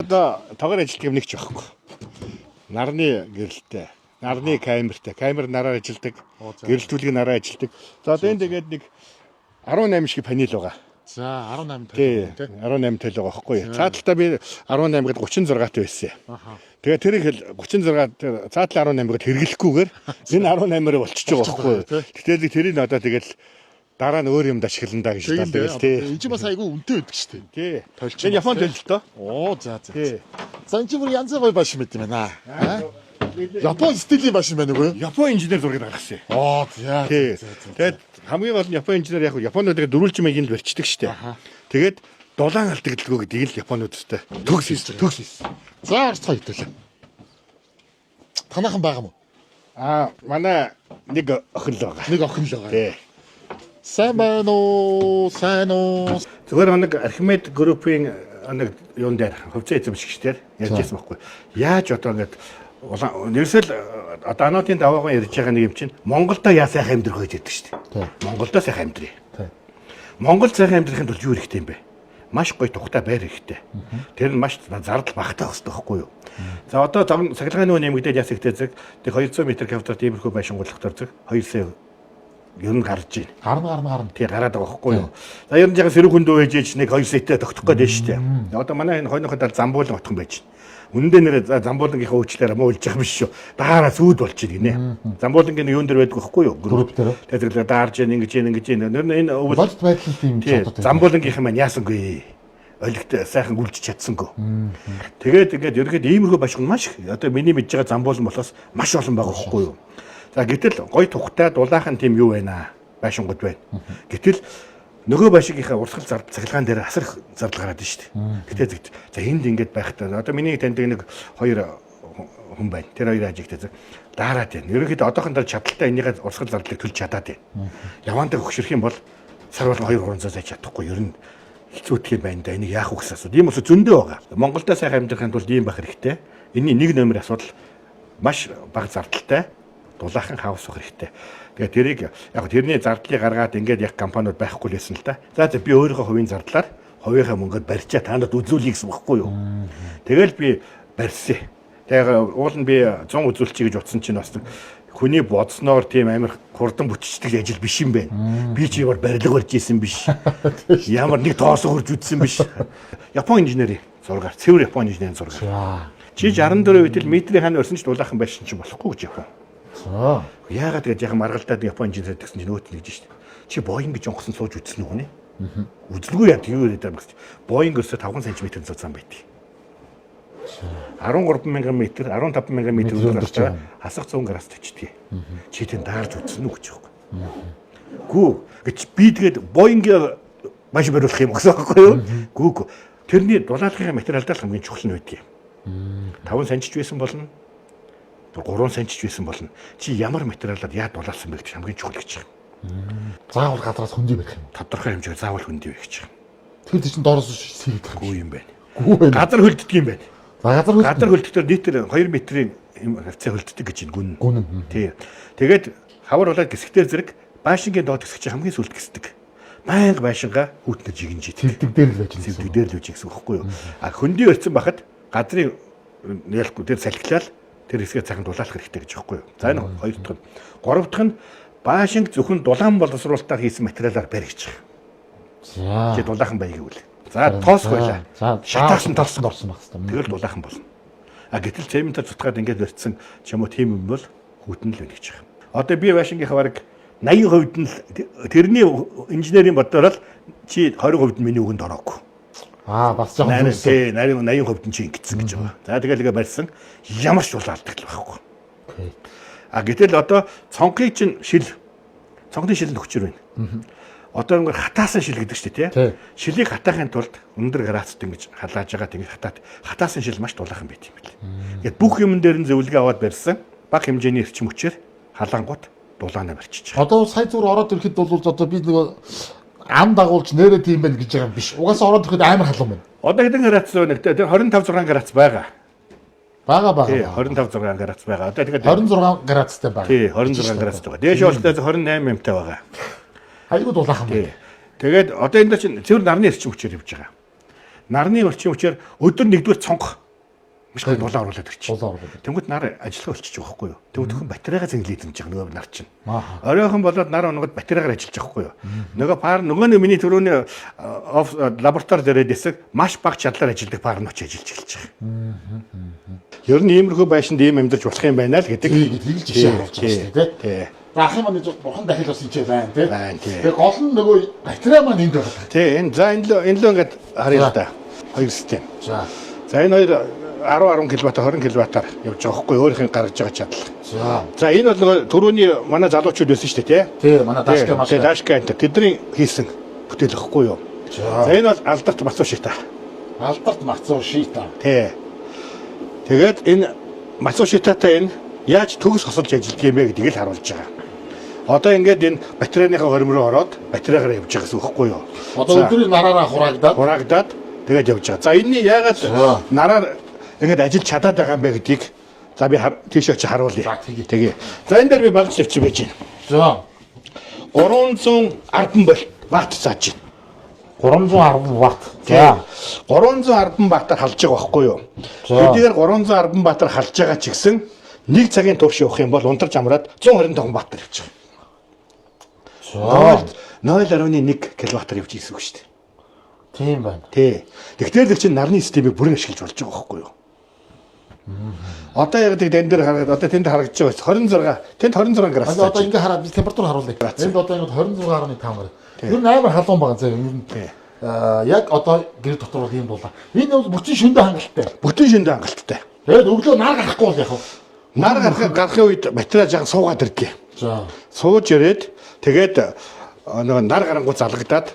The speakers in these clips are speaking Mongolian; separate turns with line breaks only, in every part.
Одоо тоогоор ажилтдаг юм нэг ч байхгүй. Нарны гэрэлтэй, нарны камертай, камер нараар ажилдаг, гэрэлтүүлгийн нараар ажилдаг. За, одоо энэ тэгээд нэг 18 шиг панел байгаа.
За, 18
Тий,
тал тий.
18 тал байгаа байхгүй юу. Цааталтаа би 18 гээд 36 та байсан. Тэгээ тэрийг хэл 36 тэр цаатлын 18 гээд хэрэглэхгүйгээр энэ 18-аар болчихж байгаа байхгүй юу. Гэтэл тэрийг одоо тэгэл дараа нь өөр юмд ашиглана даа гэж
Тийм
тэгэл тий.
дээ. Энд чинь бас айгүй үнэтэй байдаг шүү дээ.
Тий.
Толчин
Энэ Япон
бас, тий.
төл л доо.
Оо, за за.
Тий.
За, энэ чинь бүр янз бүр гоё башин байт юм байна. Аа? Япон стилийн башин байна үгүй юу?
Япон инженер зургийг гаргасан.
Оо, за.
Тий.
За, за.
Тэгээд хамгийн гол нь Япон инженер яг Японуудыг дөрвөлжин маягийн л барьчихдаг штэ. Тэгээд дулаан алдагдaltaгүй гэдгийг л Японуудтай төгс хийсэн. Төгс хийсэн.
За, орцгоо хэвтүүлээ. Танаахан байгаа мó?
Аа, манай нэг охин л байгаа.
Нэг охин л байгаа.
Тий.
Сайн байна уу? Сайн уу?
Зүгээр нэг Архимед группийн нэг юун дээр хувьцаа эзэмшигчдэр ярьж байсан байхгүй. Яаж одоо ингээд улаан ерөөсөө л одоо ануудын даваагаан ярьж байгаа нэг юм чинь Монголдо яа сайхан амьдрах вэ гэж ярьдаг шүү дээ. Монголдо сайхан амьдрий.
Тий.
Монгол сайхан амьдрахын тулд юу хэрэгтэй юм бэ? Маш гоё тухтай байр хэрэгтэй. Тэр нь маш зардал багтаа хөсдөг байхгүй юу? За, одоо цахилгааны үн нэмэгдээд яс ихтэй зэрэг тэг 200 м квадрат иймэрхүү байшингуулахтар зэрэг 2 сая ер нь гарч байна.
Гарна, гарна, гарна.
Тий, гараад байгаа байхгүй юу. За, ер нь жаахан сэрэг хүндөө байж ээж нэг 2 саятай тогтох гээд байна шүү дээ. Одоо манай энэ хойноход тал замбуулан отхон байж байна. Үнэн дээр нэрээ замбуулангийнхаа уучлаарай муу үлж байгаа биш шүү. Даараа зүүд болж байна гинэ. Замбуулангийн юун дээр байдаг байхгүй юу?
Групп дээр.
Тэгээ зэрэг даарж яах ингэж яах ингэж яах. Нэр нь энэ өвөл
Бодит байдал тийм
Тий,
чадвар.
замбуулангийнхан маань яасангүй. Олигт сайхан үлжиж чадсангүй. Тэгээд ингээд ерөнхийдөө иймэрхүү башиг маш их. Одоо миний мэдж байгаа замбуулан болохоос маш олон байгаа байхгүй юу? За, гэтэл гой тухтай дулаахан тийм юу байна аа? Байшингууд байна. Гэтэл нөгөө байшингийнхаа урсгал зардал цахилгаан дээр асар их зардал гараад байна шүү дээ. Гэтэ зэгт за энд ингээд байхдаа одоо миний таньдаг нэг хоёр хүн байна. Тэр хоёр ажигтай зэг daarаад байна. Ерөнхийдөө одоохондоо чадaltaй энийгээ урсгал зардлыг төлж чадаад байна. Явандаа хөгшөрөх юм бол сар болгон 2 300 сая чадахгүй ер нь хэцүүтгэх юм байна да. Энийг яах вэ гэсэн асуудал. Ийм ус зөндөө байгаа. Монголдо сайхан амьдрахын тулд ийм байх хэрэгтэй. Энийний нэг номер асуудал маш бага зардалтай дулаахан хаус байх хэрэгтэй. Тэгээд тэрийг яг тэрний зардлыг гаргаад ингээд яг компаниуд байхгүй л байсан л да. За за, би өөрийнхөө хувийн зардлаар хувийнхаа мөнгөөр барьчаа та нарт үзүүлье гэсэн багхгүй юу. Тэгэл би барьсан. Тэгээ уул нь би 100 үзүүлчихье гэж утсан чинь бас нэг хүний бодсноор тийм амар хурдан бүтчихдэг ажил биш юм байна. Би чи ямар барилга барьж исэн биш. Ямар нэг тоосон хурж үтсэн биш. Япон инженерийн зургаар, цэвэр Япон инженерийн зургаар.
За.
Чи 64 үед л метрийн хань өрсөн ч дулаахан байшин чинь болохгүй гэж Япон.
За.
Яагаад гэж яхан маргалдаад Япон инженер гэсэн чинь өөт нь гэж шít. Чи Боинг гэж онгоцон сууж үзсэн үү гэнэ? Үзэлгүй яа юу яриад байгаа юм гэж. Боинг өрсө 5 см зузаан байдаг. 13 мянган метр, 15 мянган метр өндөр
өндөр
гарч хасах 100 градус төчдөг. Чи тэн даарж үзсэн үү гэж байхгүй. Гүү гэж би тэгээд Боинг маш бариулах юм гэсэн байхгүй юу? Гүү гүү. Тэрний дулаалгын материалдаа л хамгийн чухал нь байдаг юм. 5 санчж байсан болно. 3 санчж байсан болно. Чи ямар материалаар яа дулаалсан бэ гэж хамгийн чухал гэж байгаа.
Заавал газраас хөндий барих юм.
Тодорхой хэмжээгээр заавал хөндий байх гэж байгаа.
Тэгэхээр тэр чинь доороос сэргийдэх юм.
Гүү юм байна.
Гүү байна.
Газар хөлддөг юм байна.
За, газар хөлдөх.
Газар хөлдөлтөөр нийтээр 2 метрийн юм хавцаа хөлддөг гэж байна гүн.
Гүн нь.
Тий. Тэгээд хавар болоод гисгтэр зэрэг байшингийн доод хэсэг чинь хамгийн сүүлд гисдэг. Байнга байшингаа хүүтнэр жигнж идэг.
Цэвдэг дээр л байж байна.
Цэвдэг дээр л үжиг гэсэн үг байхгүй юу? А хөндий өрцөн бахад газрын ялахгүй тэр салхилал тэр хэсгээ цагаан дулаалах хэрэгтэй гэж байхгүй юу? За, энэ хоёр дахь нь. Гурав дахь нь байшинг зөвхөн дулаан боловсруулалтаар хийсэн материалаар барь гэж байгаа.
За.
Чи дулаахан бай гэвэл. За, тоосх байлаа.
За,
Шатаасан
тоосонд орсон байх хэвээр.
Тэгэл дулаахан болно. А гэтэл цементээр цутгаад ингээд барьсан ч юм уу тийм юм бол хүүтэн л байна гэж байгаа. Одоо би байшингийнхаа бараг 80% нь л тэрний инженерийн бодлоор л чи 20% нь миний үгэнд ороогүй.
Аа, бас жоохон
Нарийн тий 80% нь чи ингэсэн гэж байгаа. За, тэгэл ингээ барьсан ямар ч дулаан алдагдал байхгүй. А гэтэл одоо цонхыг чинь шил цонхны шил нь хүчээр байна. Одоо ингээ хатаасан шил гэдэг чинь тий.
Тий.
Шилийг хатаахын тулд өндөр градусд ингэж халааж байгаа тэгж хатаад хатаасан шил маш дулаахан байт юм бэл. Ингээд бүх юмн дээр нь зөвлөгөө аваад барьсан бага хэмжээний эрчим хүчээр халаангууд дулаанаа барьчихж байгаа.
Одоо сая зүгээр ороод ирэхэд бол одоо би нөгөө ам дагуулж нэрээ тийм байна гэж байгаа юм биш. Угаасаа ороод ирэхэд амар халуун байна.
Одоо хэдэн градус вэ? Нэг тэр 25 6 градус байгаа.
Бага
Тий,
бага.
25 6 градус байгаа. Одоо тэгээд
26 градустай байгаа.
Тий, 26 градустай байгаа. Дээш болтой 28 юмтай байгаа.
Айгуу дулаахан
Тий.
байна.
Тэгээд одоо энэ дээр чинь цэвэр нарны эрчим хүчээр явж байгаа. Нарны орчин хүчээр өдөр нэгдүгээр цонх маш гоё дулаан оруулаад ирчих.
Дулаан оруулаад.
Тэнгүүд нар ажиллах болчих жоохгүй юу. Тэнгүүд хүн батарейгаа зэнглээд юм жаа нөгөө нар чинь.
Ааха.
Оройхон болоод нар унгад батарейгаар ажиллаж байгаа хгүй юу. Нөгөө пар нөгөө нэг миний түрүүний лаборатори дээр дэсэг маш бага чадлаар ажилладаг пар нь очиж ажиллаж эхэлж байгаа. Ер нь иймэрхүү байшинд ийм амьдарч болох юм байна л гэдэг.
Тийм гэдэг л жишээ харуулж байгаа шүү дээ, тий.
Тий.
За ахын маань зөв бурхан дахил бас энэ байна, тий.
Байна, тий.
Тэгээ гол нь нөгөө батарей маань энд байгаа.
Тий, энэ за энэ л энэ л ингээд харъя л да. Хоёр систем.
За.
За энэ хоёр 10 10 кВт 20 кВт-аар явж байгаа хгүй өөрийнх нь гаргаж байгаа чадал.
За.
За энэ бол нөгөө түрүүний манай залуучууд байсан шүү дээ, тий.
Тий, манай дашка маш.
Тий, дашка энэ тэдний хийсэн бүтээл ихгүй юу.
За.
За энэ бол алдарт Мацушита.
Алдарт Мацушита.
Тий. Тэгээд энэ Мацушитатай энэ яаж төгс хосолж ажилладаг юм бэ гэдгийг л харуулж байгаа. Одоо ингээд энэ батарейныхаа хорим руу ороод батарейгаар явж байгаа гэсэн үг байхгүй юу?
Одоо
За,
өдрийн нараараа хураагдаад
хураагдаад тэгээд явж байгаа. За энэний яагаад
За.
нараар ингээд ажиллаж чадаад байгаа юм бэ гэдгийг за би тийш очиж харуулъя.
За, тэгье.
Тэгье. За энэ дээр би багц тавьчих байж байна.
За.
310 вольт ватт зааж байна.
310 ватт.
За 310 ваттаар халж байгаа байхгүй юу?
За.
Хэдийгээр 310 ваттаар халж байгаа ч гэсэн нэг цагийн турш явах юм бол унтарч амраад 125 ваттаар явж байгаа.
За.
0.1 кВт-аар явж ирсэн үг шүү дээ.
Тийм байна.
Тий. Тэгэхээр л чинь нарны системийг бүрэн ашиглаж болж байгаа байхгүй юу? Одоо яг тэг тэн дээр хараад одоо тэнд харагдаж байгаа 26 тэнд 26 градус.
Одоо одоо ингээ хараад би температур харуулъя. Энд одоо ингээ 26.5 гараа. Ер нь амар халуун байгаа заа. Ер нь
Тий.
аа яг одоо гэр дотор бол ийм дулаан. Энэ бол бүтэн шөндөө хангалттай.
Бүтэн шөндөө хангалттай.
Тэгээд өглөө нар гарахгүй бол яг хав.
Нар гарахын үед батарей жаахан суугаад ирдэг.
За.
Сууж ирээд тэгээд нөгөө нар гарангуй залгагдаад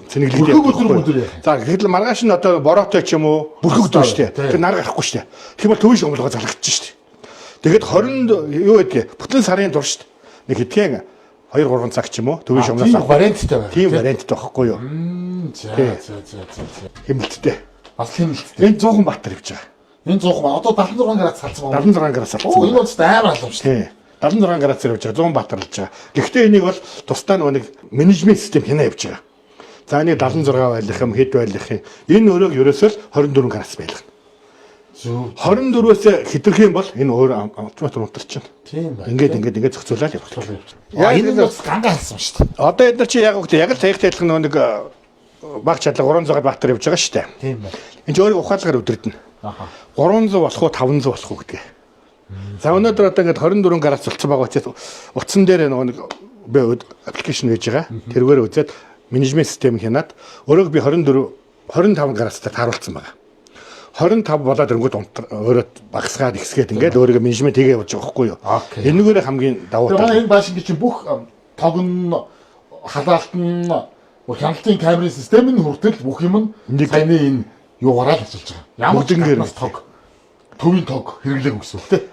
цэнэглэгдээ.
Бүрхэг өдөр мөдөр яах юм?
За тэгэхээр маргааш нь одоо бороотой ч юм уу бүрхэг өдөр шүү дээ.
Тий.
Тэгэхээр нар гарахгүй шүү дээ. Тэгэхээр бол төвийн шумлага залгагдчих шүү дээ. Тэгээд 20 юу гэдэг бүтэн сарын туршид нэг хэдхэн 2 3 цаг ч юм уу төвийн шумлаас
Тийм варианттай байна.
Тийм варианттай байхгүй юу?
За
Тий.
за за за. за.
Хэмнэлттэй.
Бас хэмнэлттэй.
Энэ 100 баатар явж байгаа.
Энэ 100 ба одоо 76 градус салсан байна.
76 градус
Оо
алдсан.
энэ бол ч амар халуун шүү дээ.
Тий. 76 градусаар явж байгаа. 100 баатарлаж байгаа. Гэхдээ энийг бол тусдаа нөгөө нэг менежмент систем хянаа явж байгаа. За энийг 76 байлах юм, хэд байлах юм. Энэ өрөөг ерөөсөө л 24 градус байлгана.
Зөв.
24-өөс хэтэрх юм бол энэ өөр автомат унтарч чинь.
Тийм байна.
Ингээд ингээд зохицуулаад явах.
Яг энэ нь бас ганга халсан шүү дээ.
Одоо эдгээр чи яг үгтэй яг л таях тайлах нөгөө нэг баг чадлаа 300 баатар явж байгаа шүү дээ.
Тийм байна.
Энд чи өөрийг ухаалгаар өдөрдөнө.
Аха.
300 болох уу 500 болох уу гэдгээ. За өнөөдөр одоо ингээд 24 градус болцсон байгаа учраас утсан дээр нөгөө нэг би аппликейшн байж байгаа. Тэргээр үзээд менежмент систем хянаад өрөөг би 24 25 градустай тааруулсан байгаа. 25 болоод өрөнгөд унтар өөрөө багасгаад ихсгээд ингээд өөрийгөө менежмент хийгээ явж байгаа байхгүй юу?
Окей.
Энэгээр хамгийн давуу
Тэгээ
тал.
манай энэ байшин чинь бүх тог нь халаалт нь бүр хяналтын камерын систем нь хүртэл бүх юм нь
Нэг-
саяны энэ юугаараа л ажиллаж байгаа. Ямар ч
Бүгднгээр
гаднаас тог төвийн тог хэрэглээгүй гэсэн үг тийм.